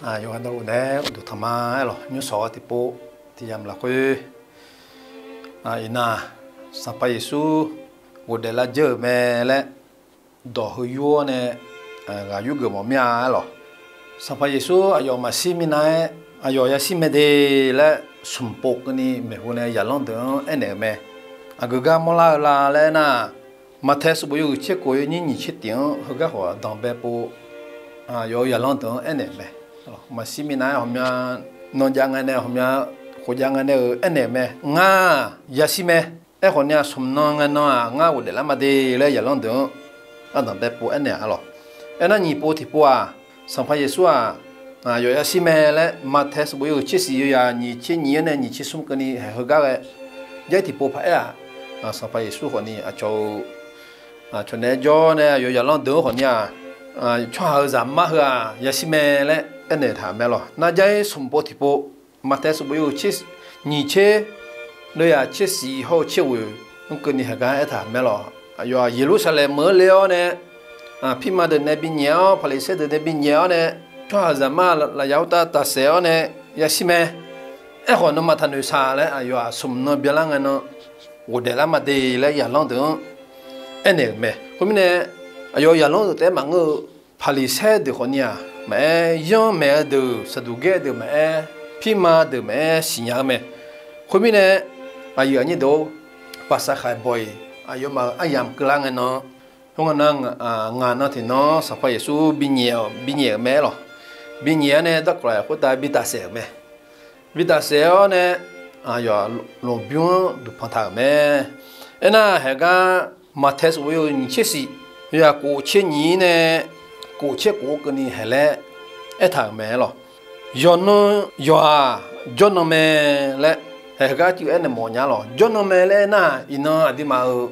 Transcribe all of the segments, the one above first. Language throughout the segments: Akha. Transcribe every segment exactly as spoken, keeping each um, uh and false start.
Yawqghaq navluf nae uqduq tanq ma aerlawq, nymrshawq-eu tiqpov tiq yamq lafkhoer, iqnan, Sanqpaq Yeqsur ghofdaef lar dzeur-euq mae laer dawq heu yur-awr nae ghaq yurgeuf mawf mir-a aerlawq. Sanqpaq Yeqsur aqyawf maqshir minav-aer aqyawf yashir mae de laer smq pov keuvni maeqhu nae zaqlanr deuq-anr aernaeq-euq mae. Aqgeu gar mawrlar-eu la laer aernar, Maqtaeq sanqbof yawhuiq tser kof yawnyir nyiq tser tiq-anr heugar khawf danqbae pov aqyawf-euq zaqlanr deuq-anr aernaeq-euq mae. Maqshir minav-aer ghawqmya nan jav ngae nae ghawqmya khof jav ngae nae-euq aernaeq-euq mae. Ngar yashir mae. Aerkhawf ni-aq, smq nan ngae nan-aq, ngar ghofdaef lar ma de laer zaqlanr deuq-anr ardanqbae pov aernaeq-a lawq. Aernar, nyiq pov tiqpov-aq, Sanqpaq Yeqsur-aq, aqyawf yashir mae laer Maqtaeq sanqbof yawhuiq tser siq yawyaq nyiq tser nyiq-anr nae nyiq tser smr keuvni haeq heugar ghae, jair tiqpov paq-aer-aq, Sanqpaq Yeqsur khawf ni aqcawq-eu cawq naeq-aer jawr nae aqyawf zaqlanr deuq-anr khawf ni-aq, tsawrhaq-euq zaqmar heu-aq yashir mae laer aernaeq taq-euq mae lawq. Nar jair smq pov tiqpov, Maqtaeq sanqbof yawhuiq tser nyiq tser, yawyaq tser siq hawr-eu tser ghoeq-anr keuvni haeq gar aertaq-euq mae lawq. Aqyawf-aq, Yeqlursaqlaeq meuq-anr le-awr nae, pirma deuq nae binyaef-awr, Paqliqsaer deuq nae binyaef-awr nae, tsawrhaq zaqmar lafyaq khoertav tafsaef-awr nae yashir mae. Aerkhawf, nawmaf taqnoeq shaq laer aqyawf-aq, smq nan byanlar ngae nan ghofdaef lar ma de laer zaqlanr deuq-anr aernaeq-euq mae. Khoermirnae, aqyawf zaqlanr deuq taef-aer maqngeur-eu, Paqliqsaer deuq khawf ni-aq, maqaer, yanr maeq-eu deuq, Saqduqgaer deuq maqaer, pirma deuq maqaer siqnya-eu mae. Khoermirnae, aqyuif aqnyir deuq-or, Paqsaqkhaq bawq-iq aqyawfmaf-euq aryamq keuvlar ngae nan, khoerngae nan, ngaq nan tiqnan Sanqpaq Yeqsur binyaef-awq, binyaef-euq mae aerlawq. Binyaef-awr nae darkawq lafyaq khoertav bi tafsaef-euq mae. Bi tafsaef-awr nae, aqyawf lmqbymr-anr duqpanq taq-euq mae. Aernar, haeq gar Maqtaeq sanqbof yawhuiq nyiq tser siq, yawyaq kof tser nyiq-ir nae kof tser kof-eu keuvni haeq laer aertaq-euq mae aerlawq. Yawqnan yawq-aq, jawrnan mae laer haeq heugar cuiv aernaeq mawf nya lawq. Jawrnan mae laer aernar, iqnan aqduimaf-euq,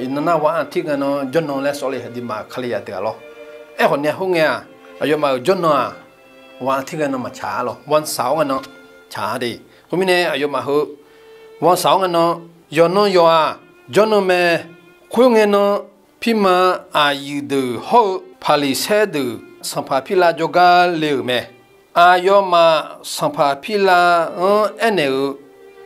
iqnan nar wan aqtir ngae nan jawrnan laer sawv le, aqduimaf Kalizaq deuq-aq lawr. Aerkhawf ni-a khoerngae-aq, aqyawfmaf-euq jawrnan-aq, wan aqtir ngae nan maqtsaq-a lawq. Wan saq-awr ngae nan tsaq-a de. Khoermirnae, aqyawfmaf heu wan saq-awr ngae nan, yawqnan yawq-aq, jawrnan mae. Khoerngae nan, pirma aqyuif deuq hawr-eu Paqliqsaer deuq Sanqpaq Pirlav jawrgar le-euq mae. Aqyawfmaf Sanqpaq Pirlav-anr aernaeq-euq,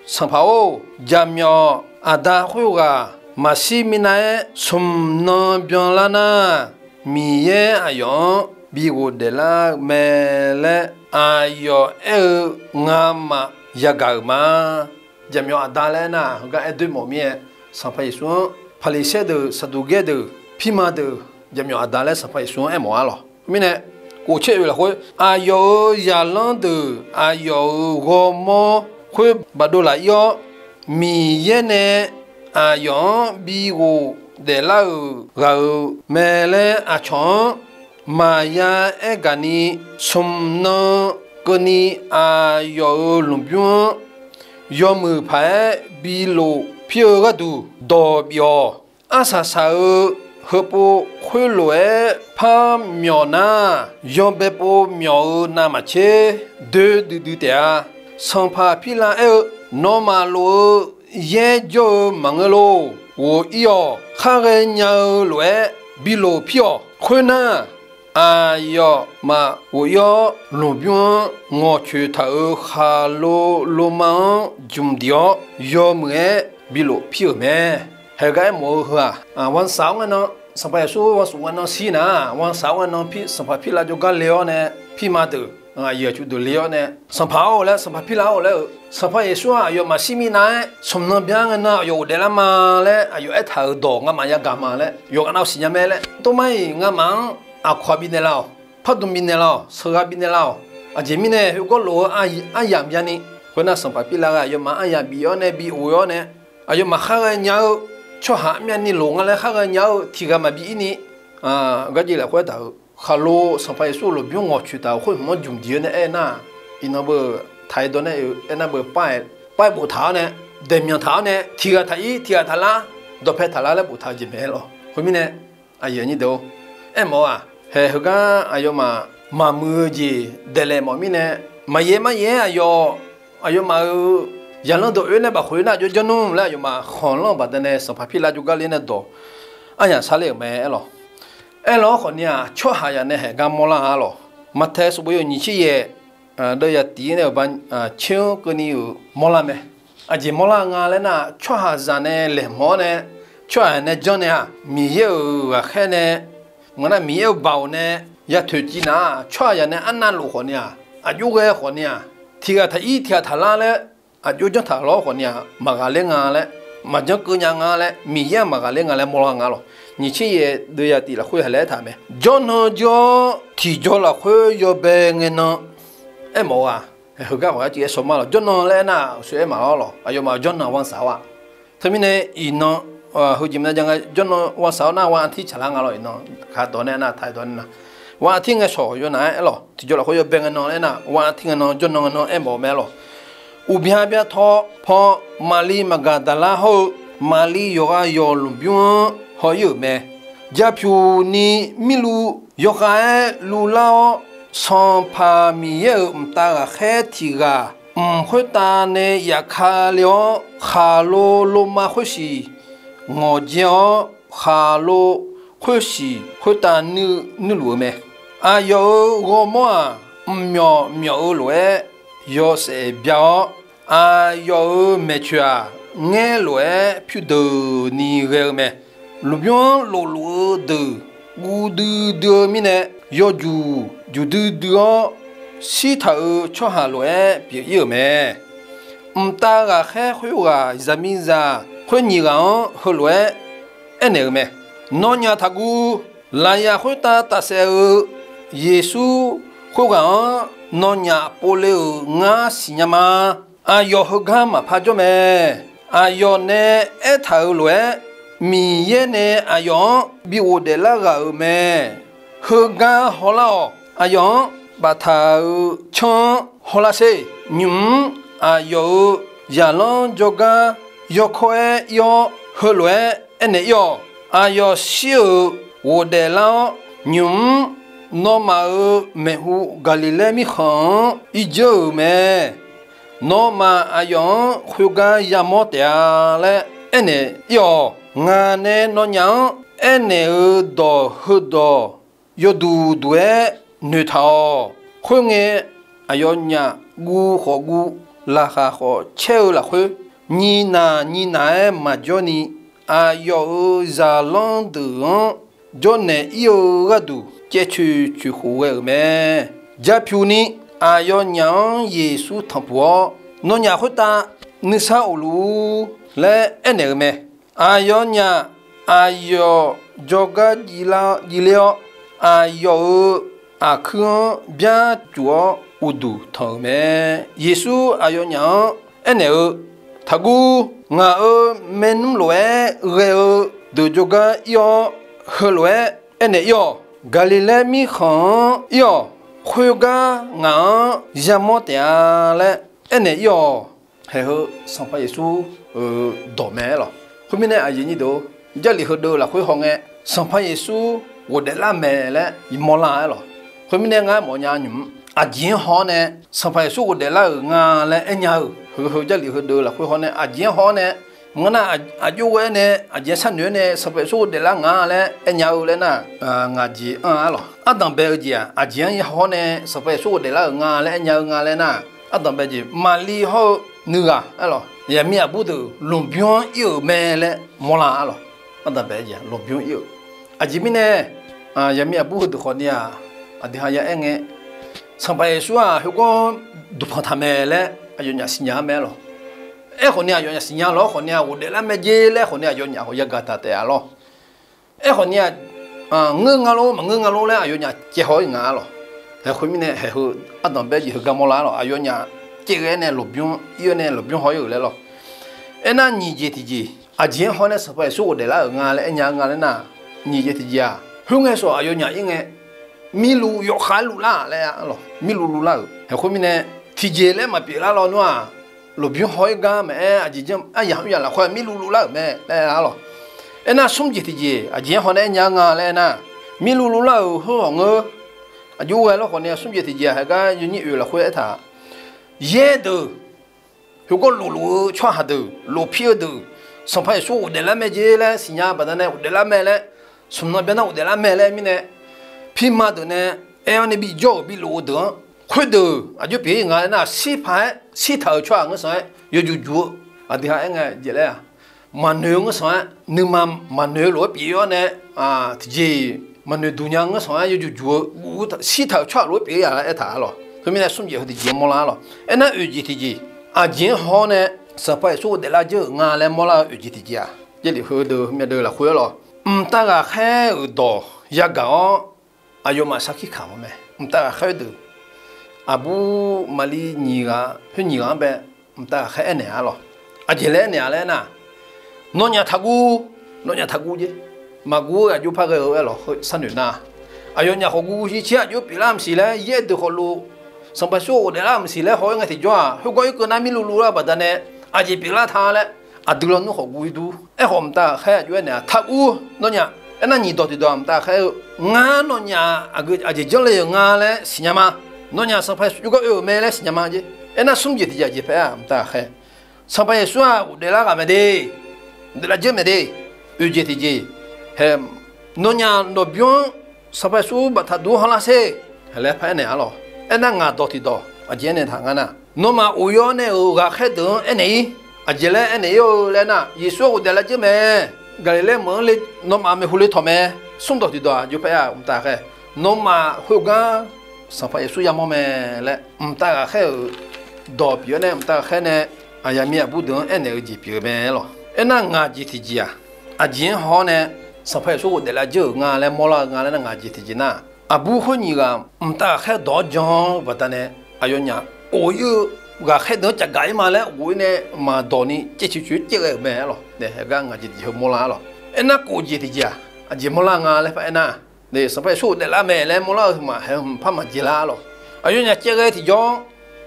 Sanqpaq-or, jaqmyawf aqda khoerghaq maqshir minav-aer smq nan byanlar nar, Miqyaer aqyawf-anr bi ghofdaef lar-eu mae laer aqyawf aer-eu ngamaf yagaq-euq ma. Jaqmyawf aqda laer aernar, heugar aer doer mawf mir-aer, Sanqpaq Yeqsur-anr Paqliqsaer deuq, Saqduqgaer deuq, pirma deuq, jaqmyawf aqda laer Sanqpaq Yeqsur-anr aermawf-a lawq. Khoermirnae, kof tser oeq lafkhoer, aqyawf-euq zaqlanr deuq aqyawf-euq ghawrmawr khoer baqdov laf-ir-awr, Miqyaer nae aqyawf-anr bi ghofdaef lar-euq ghaq-euq mae laer aqcawq-anr maqya aer gaq ni, smq nan keuvni aqyawf-euq lmqbymr-anr yawmuiq paq-aer bi lof pir-eu gharduq dawq bif-awq. Arsaq saq-euq heupov khoerlof-aer par myawq nar, yawbae pov myawq-eu navmaqtser doe duidui taef-a. Sanqpaq Pirlav aer-eu, Nawmaf lof-eu yaer jawr-eu maqngeur lor. Ghof-ir-awq. Khar ghaenya-eu lof-aer bi lof pir-awq. Khoernar, aqyawfmaf ghof-ir-awr, lmqbymr-anr ngawqcoeq taq-euq khaqlo loma-anr jmq diq-awr, yawmuiq-aer bi lof pir-euq mae. Haeq gar aermawf-eu heu-aq, wan saq-awr ngae nan, Sanqpaq Yeqsur wan suf ngae nan shir nar, wan saq-awr ngae nan, Sanqpaq Pirlav jawrgar le-awr nae, pirma deuq, aqyuif aqtsu deuq le-awr nae, Sanqpaq-or laer, Sanqpaq Pirlav-or laer-eu, Sanqpaq Yeqsur-aq aqyawf maqshir minav-aer smq nan byanlar ngae nan aqyawf ghofdaef lar ma laer aqyawf aertaq-euq dawq ngamaf yagaq ma laer yawqghaq nav siqnya mae laer. Tormar-iq ngamaf-anr aqkawq bifnaeq lar-awq. Pardmq bifnaeq lar-awq. Sheuqghae bifnaeq lar-awq. Aqjeq mirnae, khoergawr lof-eu aryamq bya ni, khoernar, Sanqpaq Pirlav-aq aqyawfmaf aryamq bif-awr nae bi of-awr nae, aqyawfmaf khar ghaenya-eu, tsawrhaq armyavni loq nga laer khar ghaenya-eu tiq ghaq maqbi ir ni, garjeq lafkhoer aertaq-euq, khaqlo Sanqpaq Yeqsur lmqbymr ngawqcoeq taq-euq khoer hmq-anr jmq diq-eu nae aernar, iqnan beu taq-ir dawr nae aernar beu par-aer boftaq-awr nae, daeqmyanq taq-awr nae, tiq ghaq taq ir, tiq ghaq taq lar, dawqpae taq lar laer boftaq-eu jeq mae aer lawq. Khoermirnae, aqyuif aqnyir deuq-or, aermawf-aq, haeq heugar aqyawfmaf maqmuiq-eu jeq daeqlaef mawf mirnae, maqyaer maryaer-aer aqyawf, aqyawfmaf-euq zaqlanr deuq oe nae bafkhof-ir nar jawr janr nmr laer aqyawfmaf khanqlanr-eu baqdanae Sanqpaq Pirlav jawrgar le nae dawq aryamq sharler-euq mae aer lawq. Aerlawq-anr khawfni-aq, tsawrhaqzaq nae haeq gar mawrlar-a lawq. Maqtaeq sanqbof yawhuiq nyiq tser yaeq, deuv ya tiq nae-euq ba, tser-anr keuvni-euq mawrlar mae. Aqjeq mawrlar nga laer nar, tsawrhaqzaq nae laeqhmq-awr nae, tsawrhaq nae janr nae-aq, Miqyaer-euq ghaqkhaer nae, ngeur nar Miqyaer-euq baoq nae ya toeqciv nar-aq, tsawrhaqzaq nae arnavluf khawfni-aq, aqjox ghae khawfni-aq, tiq ghaq taq ir tiq ghaq taq lar laer aqjox janr taq lawr khawfni-aq, maqghaqler nga laer, maqjanr keuv nya nga laer, Miqyaer-aq maqghaqler nga laer mawrlar nga lawq. Nyiq tser yaeq deuv ya tiq lafkhoer haq laer aertaq mae. Jawrnan jir-awr tiqjaw lafkhoer yawbae ngae nan aermawf-eu-aq, heugar khawf arcuiv aer shaw ma lawq. Jawrnan laer aernar-aq, uqshoe aer maqlawr lawq. Aqyawfmaf jawrnan วันเสาร์-aq. Teumirnae iqnan, heujeq maqnav ja ngae jawrnan วันเสาร์ nar วันอาทิตย์ tsaqlar nga lawq. Iqnan kaq dawq nae nar, taq dawq nae nar, วันอาทิตย์ ngae shawq yawnaq-aer aer lawq. Tiqjaw lafkhoer yawbae ngae nan laer nar, วันอาทิตย์ ngae nan jawrnan ngae nan aermawf-eu mae lawq. Uqbya bya taw paw, Maqli Maqgaqdaqlar hawr-eu Maqli yawqghaq yawq lmqbymr-anr haw ir-euq mae. Japyuq ni mirluv yawkhav-aer luvlar-awr, Sanqpaq Miqyaer-euq mqtav ghaqkhaer tiq ghaq mq khoertav nae yaf ka le-awr, khaqlo loma khoersiq ngawqdzae awr, khaqlo khoersiq khoertav nuir nuirluf-eu mae. Aqyawf-euq ghawrmawr-aq, mqmyawf myawf-eu lof-aer yawshaef bya-awr, aqyawf-euq maeqtsoeq-aq, ngaer lof-aer pyurdeuq ni ghae-eu mae. Lmqbymr-anr lofluf-eu deuq guv duidui-eu mirnae, yawjuq juq duidui-awr, shirtaq-euq tsawrhaq lof-aer pyeuf ir-euq mae. Mqtav ghaqkhaer khoerghaq zaqmiqzaq khoer nyiq ghaq-anr heulof-aer aernaeq-euq mae. Nawnyaf taqguv. Lafyaf khoertav tafsaef-eu Yeqsur khoerghaq-anr nawnyaf pov le-euq ngar siqnya ma. Aqyawf heugar maqpar jawr mae. Aqyawf nae aertaq-euq lof-aer, Miqyaer nae aqyawf-anr bi ghofdaef lar ghaq-euq mae. Heugar hawlar-awq. Aqyawf-anr baftaq-euq canr-anr hawlar sher. Nymq-mr aqyawf-euq zaqlanr jawrgar yawkawr-aer ir-awr, heulof-aer aernaeq ir-awq. Aqyawf shir-euq ghofdaef lar-awr, nymq-mr nawmaf-euq maeqhu Gaqliqlaer mirkhanq-anr irdzeur-euq mae. Nawmaf aqyawf-anr khoergar yamawr taef-a laer aernaeq ir-awq. Ngaq nae nawnyaf-anr aernaeq-euq dawq heudawq yawduq duq-aer noeqtaq-awq. Khoerngae, aqyawfnyaf guv khawf guv, laqkhaq khawf caer-eu lafkhoer, nyiq naq nyiq naq-aer maqjawr ni, aqyawf-euq zaqlanr deuq-anr jawrnaeq ir-eu gharduq caevcoeq coeqkhof ghae-euq mae. Japyuq ni aqyawfnyaf-anr Yeqsur tanqpuq-awr, Nawnyaf khoertav nuisar of luf-ur laer aernaeq-euq mae. Aqyawfnyaf aqyawf jawrgar jiv ler-awr, aqyawf-euq aqkuir-anr byar cuf-awr uqduq tanq-euq mae. Yeqsur aqyawfnyaf-anr aernaeq-eu, Taqguv. Ngaq-euq maernmr lof-aer ghae-eu deuq jawrgar ir-awr, heulof-aer aernaeq ir-awq. Gaqliqlaer mirkhanq-anr ir-awq. Khoergar ngaq-anr yamawr taef-a laer aernaeq ir-awq. Haeq heu Sanqpaq Yeqsur-euq dawq mae aer lawq. Khoermirnae aqyuif aqnyir deuq-or, Jarlif heudeuq lafkhoer hawngae, Sanqpaq Yeqsur ghofdaef lar mae laer mawrlar aer lawq. Khoermirnae ngar mawfnya nymq-mr aqjeq-anr haw-awr nae Sanqpaq Yeqsur ghofdaef lar-euq nga laer aernya-eu, heu heu Jarlif heudeuq lafkhoer haw nae aqjeq-anr haw-awr nae, ngeur nar aqjox ghae-aer nae aqjeq-anr sharnoeq-aer nae Sanqpaq Yeqsur ghofdaef lar nga laer aernya-eu laer nar, ngaq jeq anr-a lawq. Ardanq bae-eu jeq-aq, aqjeq-anr haw-awr nae Sanqpaq Yeqsur ghofdaef lar-euq nga laer aernya-eu nga laer nar, ardanq bae jeq Maqli hawr-eu nuigaq aer lawq, yaqmiq aqbur deuq lmqbymr-anr ir-euq mae laer mawrlar-a lawq. Ardanq bae jeq lmqbymr ir-euq. Aqjeq mirnae, yaqmiq aqbur heudeuq khawfni-aq, aqdui ha ya aer ngae, Sanqpaq Yeqsur-aq heugawr duqpanq taq mae laer aqyawfnyaf siqnya-a mae aer lawq. Aerkhawfni aqyawfnyaf siqnya lawq-awr khawfni-aq ghofdaef lar mae jer laer khawfni aqyawfnyaf khawf yagaq taq taef-a lawq. Aerkhawfni-aq, ngeur nga lor maqngeur nga lor laer aqyawfnyaf caev haw-ir nga-a lawq. Haeq khoermirnae haeq heu ardanq bae jeq heugar mawrlar-a lawq. Aqyawfnyaf caev ghae-aer nae lmqbymr ir-awr nae lmqbymr haw-ir-euq laer lawq. Aernar nyiq jeq tiqjeq, aqjeq-anr haw nae Sanqpaq Yeqsur ghofdaef lar-euq nga laer aernya-eu nga laer nar, nyiq jeq tiqjeq-aq, khoerngae shawf aqyawfnyaf ir ngae, mirluv yawkhav-aer luvlar laer-a lawq. Mirluv luvlar-euq. Haeq khoermirnae, tiqjeq laer maqpyeuf lar lawnmr-aq, lmqbymr haw-ir gar maqaer, aqjeq janr aryaq mr yaq lafkhoer mirluv luvlar-euq mae laer-a lawq. Aernar smr jeq tiqjeq aqjeq-anr haw nae aernya-eu nga laer aernar, mirluv luvlar-euq heughawq ngeur. Aqjox ghae lawr khawfni smr jeq tiqjeq-aq haeq gar yawnyir oeq lafkhoer aertaq, yaer deuq heugawr lofluf-eu tsawrhaq deuq, lofpir-eu deuq, Sanqpaq Yeqsur ghofdaef lar mae jer laer siqnya baqdanae ghofdaef lar mae laer, smq nan byanlar ghofdaef lar mae laer mirnae, pirma deuq nae aer-awr nae bijawr-euq bilof-eu deuq-anr khoerdeuq aqjox pyeuf-ir nga laer nar, shir paq-aer shirtaq-euq tsawrhaq ngeur sanq-aer yawjuq juq-eu, aqdui ha aer ngae jeq laer-aq, maqnoeq-eu ngeur sanq-aer nuima maqnoeq lof-aer pyeuf-awr nae, tiqjeq maqnoeq duq nya ngeur sanq-aer yawjuq juq-eu, shirtaq-euq tsawrhaq lof-aer pyeuf-ir ya laer aertaq-a lawq. Khoermirnae smr jeq heu tiqjeq mawrlar-a lawq. Aernar oeq jeq tiqjeq, aqjeq-anr haw-awr nae Sanqpaq Yeqsur ghofdaef lar dzeur-euq nga laer mawrlar-eu oeq jeq tiqjeq-aq, Jarlif heudeuq myav deuq lafkhoer-ar lawq, mqtav ghaqkhaer-euq dawq yagaq-awr aqyawfmaf sarkir kamq-eu mae. Mqtav ghaqkhaer deuq, aqbur maqli nyiq ghaq khoer nyiq ghaq-anr bae mqtav ghaqkhaer aernaeq-a lawq. Aqjeq laer aernaeq-a laer nar, nawnyaf taqguv, nawnyaf taqguv jeq, maqguv-eu aqjox par ghae-eu aer lawq. Heu sharnoeq nar, aqyawfnyaf khawf guv guv shir shir aqjox pyeuflar maqsiq laer yaer deuq khawf lof, Sanqpaq Yeqsur ghofdaef lar maqsiq laer haw-aer ngae tiqjawr-aq, khoergar irkeuv nar mirluv luv lar baqdanae aqjeq pyeuflar ta laer aqdui lawnmr khawf guv-ir dur. Aerkhawf mqtav ghaqkhaer aqjox aernaeq-a, taqguv nawnyaf. Aernar nyiq dawq tiqdawq mqtav ghaqkhaer-eu, ngar nawnyaf aqjeq janrle-euq nga laer siqnya ma. Nawnyaf Sanqpaq Yeqsur jawrgar oe-euq mae laer siqnya ma jeq. Aernar smr jeq tiqjeq aqjeq paer-a mqtav ghaqkhaer, Sanqpaq Yeqsur-aq ghofdaef lar ghaq mae de, ghofdaef lar dzeur mae de. Oeq jeq tiqjeq, hae, nawnyaf nawqbymr-anr Sanqpaq Yeqsur baftaq dur hanrlar sher laer paraer naeq-a lawq. Aernar ngaq dawq tiqdawq aqjeq aernaeq taq nga nar, nawmaf oq-awr nae-euq ghaqkhaer deuq-anr aernaeq-ir. Aqjeq laer aernaeq-ir-eu laer nar, Yeqsur-anr ghofdaef lar dzeur mae. Gaqliqlaer meuq-anr le, nawmaf maeqhu le tawq mae. Smr dawq tiqdawq aqjox paer-a mqtav ghaqkhaer, nawmaf khoergar Sanqpaq Yeqsur yamawr mae laer mqtav ghaqkhaer-euq dawq pyeuf-awr nae mqtav ghaqkhaer nae aqyawf mir aqbur deuq-anr aernaeq-eu jeq pyeuf-eu mae lawq. Aernar ngaq jeq tiqjeq-aq, aqjeq-anr haw-awr nae Sanqpaq Yeqsur ghofdaef lar dzeur-euq nga laer mawrlar-eu nga laer nar, ngaq jeq tiqjeq nar, aqbur khoer nyiq ghaq mqtav ghaqkhaer dawq-anr jan-eu baqdanae aqyawfnyaf of-ir-eu ghaqkhaer deuq-anr cavgaq-ir ma laer of-ir nae maqdawq ni caev coeq coeq-aer caev ghae-euq mae-a lawq. Nae haegar ngaq jeq tiqjeq heu mawrlar-a lawq. Aernar kof jeq tiqjeq-aq, aqjeq mawrlar nga laer paraer nar, Sanqpaq Yeqsur ghofdaef lar mae laer mawrlar-eu hmq-aq, haeq hmq par maqjeq lar-a lawq. Aqyawfnyaf caev ghae tiqjawr,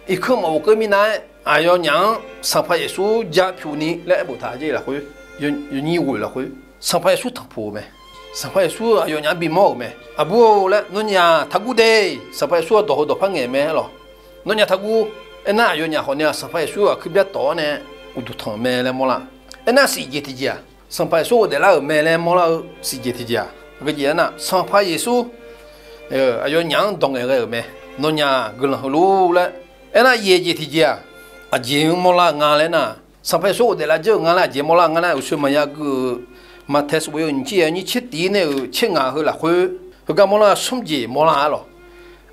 irkanr maqof keuv minav-aer aqyawfnyaf-anr Sanqpaq Yeqsur ja pyuq ni laer aerboftaq-a jeq lafkhoer, yawnyir ghoeq lafkhoer Sanqpaq Yeqsur tanqpuq-eu mae. Sanqpaq Yeqsur aqyawfnyaf-anr bimawr-euq mae. Aqbur-or laer, nawnyaf taqguv de. Sanqpaq Yeqsur-aq dawq heu dawq par ngaeq mae-a lawq. Nawnyaf taqguv. Aernar aqyawfnyaf khawf ni-aq Sanqpaq Yeqsur aqkuir byar tawq-awr nae uqduq tanq-euq mae laer mawrlar. Aernar siqjeq tiqjeq-aq, Sanqpaq Yeqsur ghofdaef lar-euq mae laer mawrlar-eu siqjeq tiqjeq-aq, aqjeq aernar Sanqpaq Yeqsur aqyawfnyaf-anr dawq ngaeq ghae-euq mae. Nawnyaf guiqlanq heulof laer. Aernar yaeq jeq tiqjeq-aq, aqjeq-anr mawrlar-eu nga laer nar, Sanqpaq Yeqsur ghofdaef lar dzeur-euq nga laer aqjeq mawrlar-eu nga laer, uqshoe maqya gui-euq Maqtaeq sanqbof yawnyir tser yawnyir tser tiq nae-euq tser ngaq heu lafkhoer heugar mawrlar-eu smr jeq mawrlar-a lawq.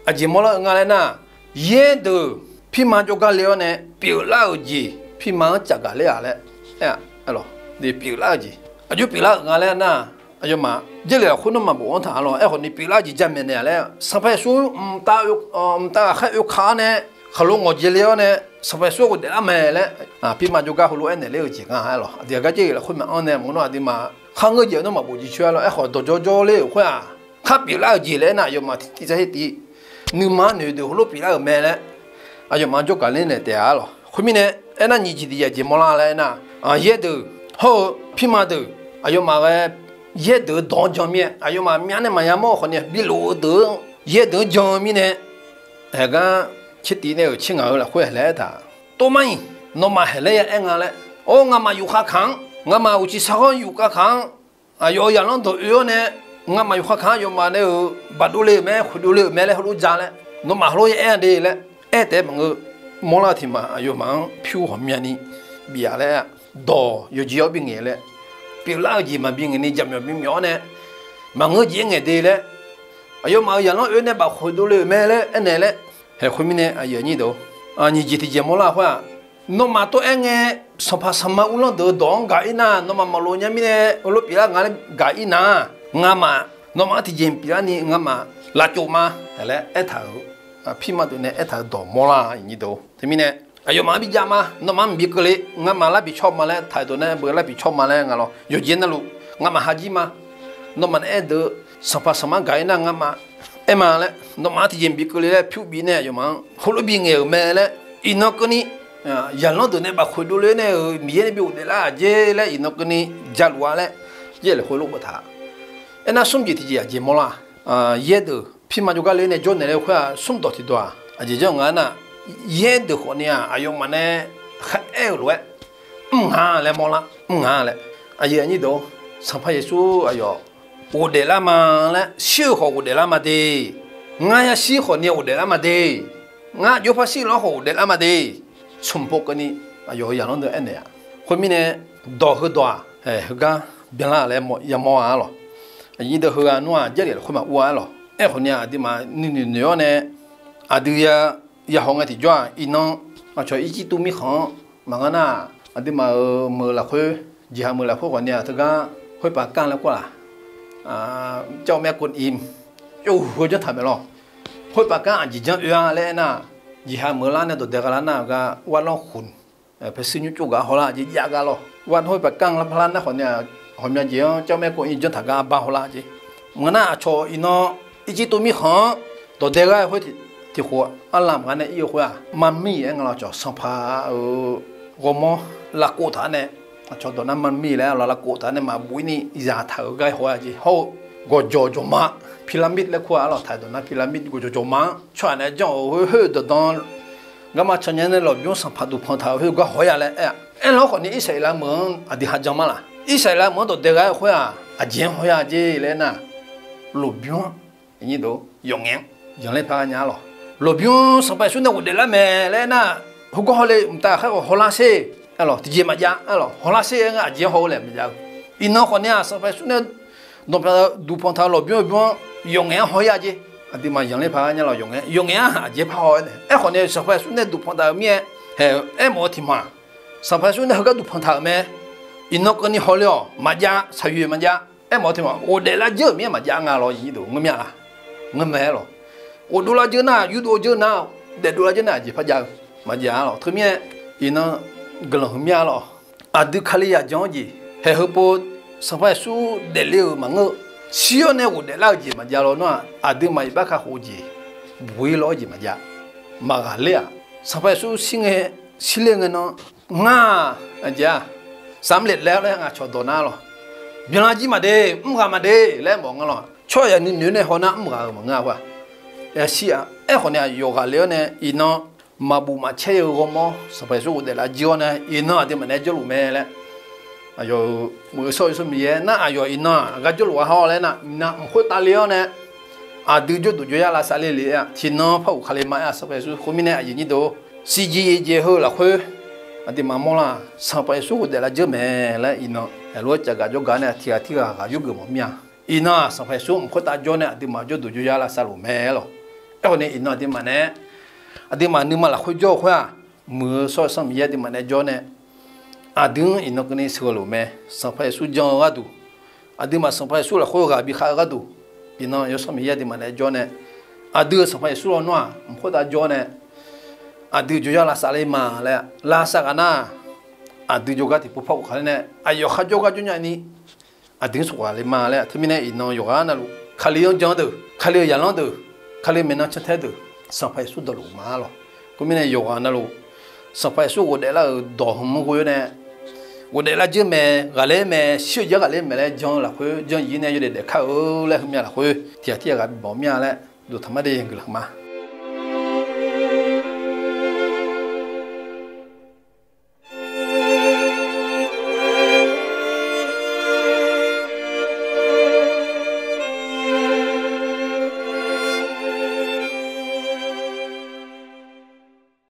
Aqjeq mawrlar-eu nga laer nar, yaer deuq pirma jawrgar le-awr nae pyeuflar-euq jeq pirma-anr cavgaq ler-aq laer aer-a lawq. Pyeuflar-eu jeq aqjox pyeuflar-euq nga laer nar, aqyawfmaf Jarlif lafkhoer nawmaf bofanr taq-a lawq. Aerkhawf ni pyeuflar-eu jeq jamaeq naeq-aq laer, Sanqpaq Yeqsur mqtav ghaqkhaer oeka-awr nae khaqlo ngawqjeq le-awr nae Sanqpaq Yeqsur ghofdaef lar mae laer pirma jawrgar heulof-aer naeq ler-eu jeq nga-a lawq. Aqdui aqgar Jarlif lafkhoer maqanr nae maqngeur nawr aqduimaf kharngeur jeq nawmaf bof jeq coer-a lawq. Aerkhawf dawqjawr jawr ler-euq khoer-aq, khar pyeuflar-euq jeq laer nar aqyawfmaf tiqtiq sar her tiq nuima noeq deuq heulof pyeuflar-euq mae laer aqyawfmaf jawrgaq ler naeq taef-a lawq. Khoermirnae, aernar nyiq jeq tiqjeq aqjeq mawrlar laer aernar, yaer deuq hawr-eu pirma deuq aqyawfmaf ghae yaer deuq-eu dawq-anr jan mir-aer aqyawfmaf myavnae maqya mawr-eu khawf ni bilof-eu deuq-anr yaer deuq-anr jan-eu mirnae, haeqgar tser tiq nae-euq tser ngaq-eu lafkhoer haeq laer aertaq, tov mar-iq, nawmaf haeq laer ya aer nga laer, or ngamaf yufkhav kaq-anr, ngamaf uqcif sarhawr yufkhav kaq-anr, aqyawf-euq zaqlanr dawq oe-awr nae ngamaf yufkhav kaq-anr aqyawfmaf nae-euq baqdov le-euq mae, khoeqdov le-euq mae laer heulof ja laer, nawmaf heulof ya aer-a de laer aer taef-aer maqngeur. Mawrlar-eu tiq ma aqyawfmaf-anr pyur ghawqmyani bif-a laer, dawq yawqjeq-awr bingaeq laer, pyeuflar-eu jeq maqbi ngaeq ni jaqmyawf bimyawf-awr nae maqngeur jeq-aer ngaeq de laer, aqyawfmaf-euq zaqlanr oe nae baf khoeqdov le-euq mae laer aernaeq laer, haeq khoermirnae aqyuif aqnyir deuq, nyiq jeq tiqjeq mawrlar khoer-aq, nawmaf tov-aer ngae, sanqpaq sanqma uvlanr deuq-eu dawq-anr gaq-ir nar, nawmaf maqlof nya mirnae heulof pyeuflar nga laer gaq-ir nar, ngamaf nawmaf-anr tiqjeq pyeuflar ni ngamaf lafcof ma laer aertaq-euq, pirma deuq nae aertaq-euq dawq mawrlar-a. Teumirnae aqyawfmaf-anr bijav ma, nawmaf-anr mqbi keuvle, ngamaf larbi cawr ma laer taq-euq dawq nae beu larbi cawr ma laer nga lawr. Yawqjeq navluf ngamaf ha jir ma, nawmaf nae aer deuq-eu sanqpaq sanqma gaq-ir nar ngamaf aer ma laer, nawmaf-anr tiqjeq mqbi keuvle laer pyur bif nae aqyawfmaf-anr heulof bi ngaeq-euq mae laer, iqnan keuvni zaqlanr deuq nae baf khoeqdov le nae-euq Miqyaer nae bi ghofdaef lar-aq jeq laer iqnan keuvni jaluf-a laer, yaer lafkhoer lof boftaq. Aernar smr jeq tiqjeq aqjeq mawrlar, yaer deuq pirma jawrgar le nae jawrnaeq le khoer-aq, smr dawq tiqdawq-aq aqjeq janr nga nar, yaer deuq khawf ni-aq aqyawfmaf nae khaer-aer-euq lof-aer mr nga laer mawrlar, mr nga laer. Aqyuif aqnyir deuq, Sanqpaq Yeqsur aqyawf ghofdaef lar ma laer shir-eu khawf ghofdaef lar ma de. Ngar yashir khawf ni ghofdaef lar ma de. Ngar jov par shir lawr khawf ghofdaef lar ma de. Smq pov keuvni aqyawf-euq zaqlanr deuq aernaeq-a. Khoermirnae, dawq heudawq-aq, heugar byanlar laer yamawr-a lawq. Aqnyir deuq heughaq nmr-aq, Jarlif lafkhoer maqur-a lawq. Aerkhawf ni-aq, aqduimaf nuinoeq noeq-awr nae, aqdui ya, yahaw ngae tiqjawr-aq, iqnan aqcawq Irjirtuv mirkhanq-anr maqngeur nar-aq, aqduimaf-euq meuq lafkhoer, jeqha meuq lafkhoer khawf ni-aq, teugar khoerpaf kanr laer kawr laq. Jawr-eu maer kov-ir, jawr-eu heu janrtaq maeq lawr. Khoerpaf kanr aqjeq janr oe-a laer aernar, jeqha meuq lar nae dawqdae gha lar nar-aq, gar war lanr khmq paesuir nymr tsov gaq hawlar jeq jav gar lawr. War khoerpaf kanr lar par lar nar khawf ni-aq, ghawqmya jeq-anr jawr-eu maer kov-ir janrtaq gar bar hawlar jeq. Maqngeur nar aqcawq iqnan Irjirtuv mirkhanq-anr dawqdae gha-eu khoer tiqkhof arlamq gar nae ir-eu khoer-aq, Marmir aer nga lawr. Cawq sanqpaq-euq ghawrmawr lavkov taq-awr nae, aqcawq dawq nar Marmir laer lawr, lavkov taq-awr nae maqbuf-ir ni zaqtaq-euq gar haw-a jeq. Hawr-eu gawqjawq jawqma pyramid laer kur-a lawq. Taq-euq dawq nar pyramid gawqjawq jawqma-anr tsawrhaq nae janr-euq khoer, khoer-eu dawqdan garma can nya nae lmqbymr sanqpaq duqpanq taq-euq khoer gar haw-ir-a laer aer-a. Aerlar khawf ni Irsaqleqlav meuq-anr aqdui ha jan ma laq? Irsaqleqlav meuq-anr dawqdae gha-eu khoer-aq, aqjeq-anr haw-ir-a jeq laer aernar, lmqbymr-anr yawf ngaef-anr yanqler paq nya-a lawq. Lmqbymr Sanqpaq Yeqsur nae ghofdaef lar mae laer aernar, heugar hawle mqtav khaer khawf hawlar sher-a lawq. Tiqjeq maqjav-a lawq. Hawlar sher-aer nga aqjeq-anr haw-eu laer maqjav-eu. Iqnan khawf ni-aq, Sanqpaq Yeqsur nae duqpanq taq-eu lmqbymr-eu bymr-anr yawf ngaef-anr haw-ir-a jeq. Aqduimaf yanqler paq nya lawq. Yawf ngaef, yawf ngaef-anr aqjeq par haw-aer nae. Aerkhawf ni Sanqpaq Yeqsur nae duqpanq taq-euq mir-aer, aer, aermawf-eu tiq ma. Sanqpaq Yeqsur nae heugar duqpanq taq-euq mae. Iqnan keuvni hawle-awq. Maqjav, shaqyoeq maqjav. Aermawf-eu tiq ma, ghofdaef lar dzeur-euq mir-aer maqjav nga lawr. Nymq-mr nya laq? Ngeur mae-a lawq. Ghofdov lar dzeur nar, yurdov dzeur nar, daefdov lar dzeur nar aqjeq par jav-eu maqjav-a lawq. Teumirnae, iqnan guiqlanq heu mir-a lawq. Aqdui Kali zaq jan-anr jeq, haeq heu pov Sanqpaq Yeqsur daefle-euq maqngeur-eu, shir-awr nae ghofdaef lar-eu jeq maqjav lawr nar-aq, aqduimaf iqbax kakhof-eu jeq buq-ir lawr-eu jeq maqjav. Maqghaqler-aq, Sanqpaq Yeqsur shir ngae, shirler ngae nan, ngar-aq, aqjeq-aq, samqlef laer-awr laer ngaq cawqdawq nar lawq. Byanlar jir maqde, mr ghaq maqde laer mawf nga lawq. Tsawrhaq yaq nuinoeq nae haw nar mr ghaq-euq maqngeur-a khoer-aq. Yashir-aq, aerkhawf ni-aq, yawqghaq le-awr nae iqnan maqbuf maqcaer-eu ghawrmawr Sanqpaq Yeqsur ghofdaef lar jir-awr nae iqnan aqduimaf nae jawrluf mae laer, aqyawf-euq meuq-eu shawr-eu Yawsanr Miqyaer nar, aqyawf iqnan-aq gar jawrluf-a hawr laer nar, iqnan mq khoertav le-awr nae aqdui jawrduq jawryar lavsav le le-a, tiqnan par ghofkale ma-aer-a Sanqpaq Yeqsur. Khoermirnae aqyuif aqnyir deuq-or, siqjeq jeq heu lafkhoer aqduimaf mawrlar-aq, Sanqpaq Yeqsur ghofdaef lar dzeur mae laer iqnan aqlof-aer cavgaq jawrgaq nae tiqghaq tirghaq ghaq yurgeuf mawf mir-a. Iqnan-aq Sanqpaq Yeqsur mq khoertav jawr nae aqduimaf jawrduq jawryar lavsav luf mae lawq. Aerkhawf ni iqnan aqduimaf nae, aqduimaf nuima lafkhoer jawr-eu khoer-aq, meuq-eu shawr-eu Yawsanr Miqyaer aqduimaf nae jawr nae, aqdui-anr iqnan keuvni sheuqghae luf mae. Sanqpaq Yeqsur jan-eu gharduq, aqduimaf Sanqpaq Yeqsur lafkhoer ghaq bi khav-eu gharduq, iqnan Yawsanr Miqyaer aqduimaf nae jawr nae, aqdui-euq Sanqpaq Yeqsur lawnmr-aq mq khoertav jawr nae, aqdui jawryar lavsav le ma laer lavsav ghaq nar, aqdui jawrgar tiqpov par ghofkale nae aqyawf kharjawr gar jawrnya ni, aqdui-anr sheuqghae le ma laer. Teumirnae iqnan yawqghaq navluf Kali-anr jan deuq, Kali-euq zaqlanr deuq, Kali-euq maeqnan cantae deuq, Sanqpaq Yeqsur dawqluf ma lawq. Khoermirnae yawqghaq navluf Sanqpaq Yeqsur ghofdaef lar-euq dawq hmq-anr ghoe-awr nae, ghofdaef lar dzeur mae, ghaqler mae, shir-eu jar ghaqler mae laer jan-eu lafkhoer jan-ir nae yawdaef daefkar-eu laer heumya lafkhoer tiqghaq tirghaq ghaq bi bawq mir-a laer duqtaq mar de guiqlanq ma.